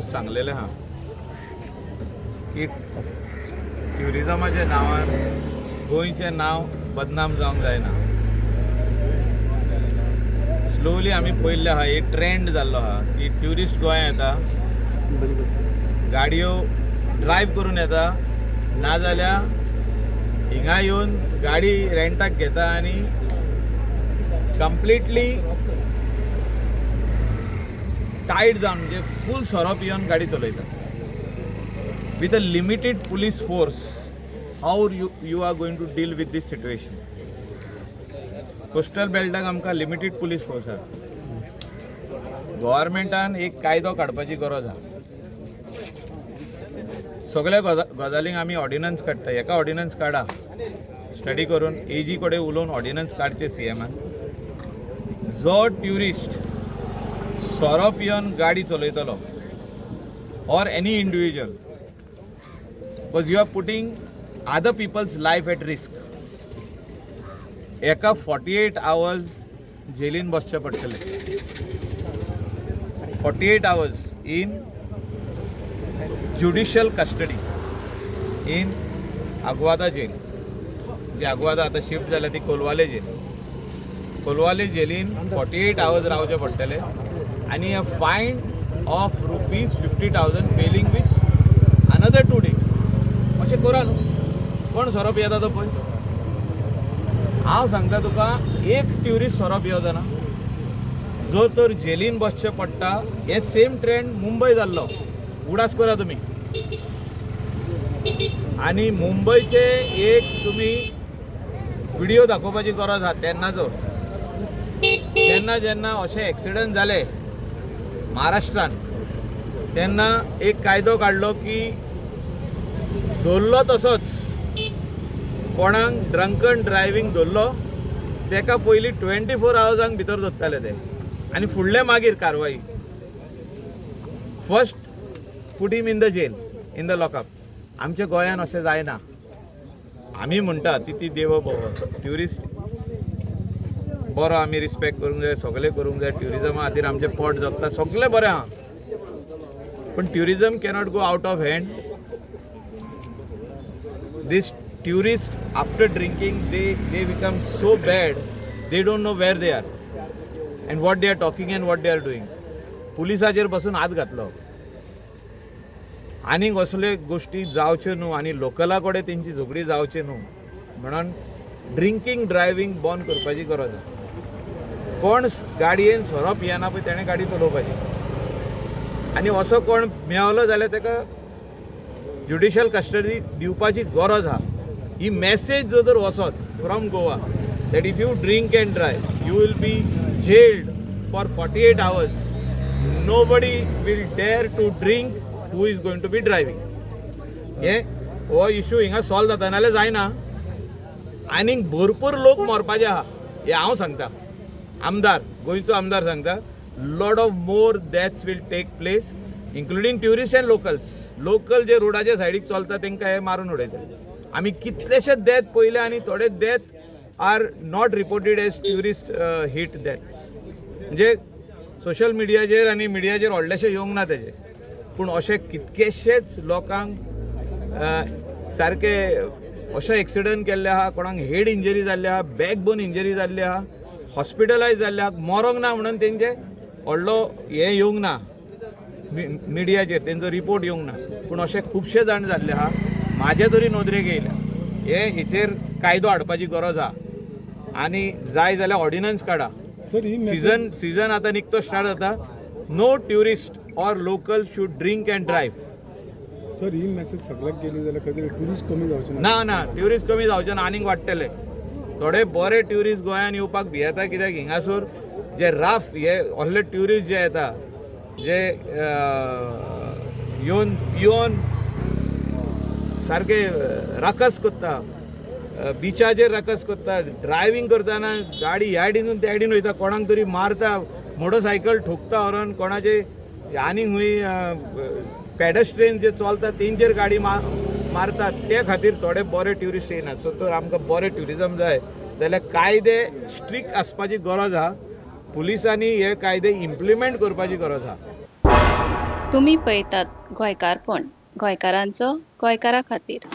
आयजूच सांगलेलें आहा की ट्युरिजमाच्या नांवान गोंयचें नांव बदनाम जावंक जायना. स्लोली आमी पळयल्लें आहा, एक ट्रेंड जाल्लो आहा की ट्युरिस्ट गोंयांत येता, गाडयो ड्रायव करून येता, नाजाल्यार हिंगा येवन गाडी रेंटाक घेता आनी कंप्लिटली टायट जावन, म्हणजे फूल सोरो पिवन गाडी चलयता. With a limited police force, how you are going to deal with this situation? Coastal बेल्टाक आमकां लिमिटेड पुलीस फोर्स आहा. गव्हर्मेंटान एक कायदो काडपाची गरज आहा. सगळ्या गजालींक आमी ऑर्डिनन्स काडटा. हेका ऑर्डिनन्स काडा, स्टडी करून एजी कडेन उलोवन ऑर्डिनन्स काडचे सीएमान. जो ट्युरिस्ट सोरो पिवन गाडी चलयतलो or any individual, because you are putting other people's life at risk, एका 48 आवर्स जेलीन बसचें पडटलें. 48 hours in judicial custody in Aguada jail. जी आगवादा आतां शिफ्ट जाल्या ती कोलवाले जेल. कोलवाले जेलीन 48 आवर्स रावचे पडटले आनी a fine of ₹50,000, failing which another 2 days. अशें करा न्हू. कोण सोरो पियेता तो पळय. हांव सांगता तुका, एक ट्युरिस्ट सोरो पिवचो ना. जो तर जेलीन बसचें पडटा. हे सेम ट्रेंड मुंबय जाल्लो, उडास करा तुमी. आनी मुंबयचे एक तुमी व्हिडिओ दाखोवपाची गरज आहा तेन्नाचो, जेन्ना जेन्ना अशे एक्सिडंट जाले महाराष्ट्रान, तेन्ना एक कायदो काडलो की धरलो तसोच, कोणाक ड्रंकन ड्रायव्हींग धरलो तेका पयलीं 24 आवर्सांक भितर दवरताले ते आनी फुडले मागीर कारवाई. First put him in the jail, in the lockup. आमच्या गोंयान अशें जायना. आमी म्हणटा अतिथी देवो भव. ट्युरिस्ट बरो, आमी रिस्पेक्ट करूंक जाय, सगळें करूंक जाय. ट्युरिजमा खातीर आमचें पोट जगता, सगळें बरें आहा, पूण tourism cannot go out of hand. This tourist, after drinking, they become so bad, they don't know where they are and what they are talking and what they are doing. पुलिसाचेर बसून हात घातलो. आनीक असले गोश्टी जावच्यो न्हू आनी लोकला कडेन तेंची झगडी जावची न्हू म्हणून ड्रिंकींग ड्रायव्हींग बंद करपाची गरज आसा. कोण गाडयेन सोरो पियेना पळय, तेणें गाडी चलोवपाची आनी असो कोण मेवलो जाल्यार ताका ज्युडिशियल कस्टडी दिवपाची गरज आहा. ही मॅसेज जर तर वचत from Goa that if you drink and drive, you will be jailed for 48 hours, nobody will dare to drink who is going to be driving. हे हो इशू हिंगा सॉल्व जाता, नाल्यार जायना. आनीक भरपूर लोक मरपाचे आहा, हें हांव सांगता. आमदार, गोंयचो आमदार सांगता, lot of more deaths will take place, including tourist and locals. Local जे रोडाच्या सायडीक चलता, तांकां हे मारून उडयता. आमी कितलेशे डेथ पळयले आनी थोडे death are not reported as tourist hit deaths. म्हणजे सोशल मिडियाचेर आनी मिडियाचेर व्हडलेशे येवंक ना तेजे, पूण अशे कितकेशेच लोकांक सारके अशे एक्सिडंट केल्ले आहा, कोणाक हेड इंजरी जाल्ली आहा, बॅक बोन इंजरी जाल्ली आहा, हॉस्पिटलायज जाल्ले आहा. मरोंक ना म्हणून तेंचे व्हडलो हें येवंक ना, मिडियाचेर तेंचो रिपोर्ट येवंक ना, पूण अशे खुबशे जाण जाल्ले आहा. म्हाजे तरी नदरेक येयल्या. हे हेचेर कायदो हाडपाची गरज आहा आनी जाय जाल्यार ऑर्डिनन्स काडा. सर, ही message season season आतां निकतो स्टार्ट जाता. No tourist or local should drink and drive. Sir, he message सगळ्याक गेली जाल्यार खंय तरी ट्युरिस्ट कमी जावचे? ना ना, ट्युरिस्ट कमी जावचे ना, आनीक वाडटले. थोडे बरे ट्युरिस्ट गोंयान येवपाक भियेता, कित्याक हिंगासर जे राफ हे असले ट्युरिस्ट जे येता, जे येवन पियोन सारके राकस करता, बिचाचेर रकस करता, ड्रायव्हींग करतना गाडी ह्या सायडीनून त्या सायडीन वयता, कोणाक तरी मारता, मोटरसायकल ठोकता व्हरोन कोणाचे, आनीक खंय पेडेस्ट्रियन जे चलता तेंचेर गाडी मारतात. ते खातीर थोडे बरे ट्युरिस्ट येयना. सो तर आमकां बरें ट्युरिजम जाय जाल्यार कायदे स्ट्रिक्ट आसपाची गरज आहा. पुलिसांनी हे कायदे इम्प्लिमेंट करपाची गरज आहा. तुमी पळयतात गोंयकारपण, गोंयकारांचो गोंयकारा खातीर.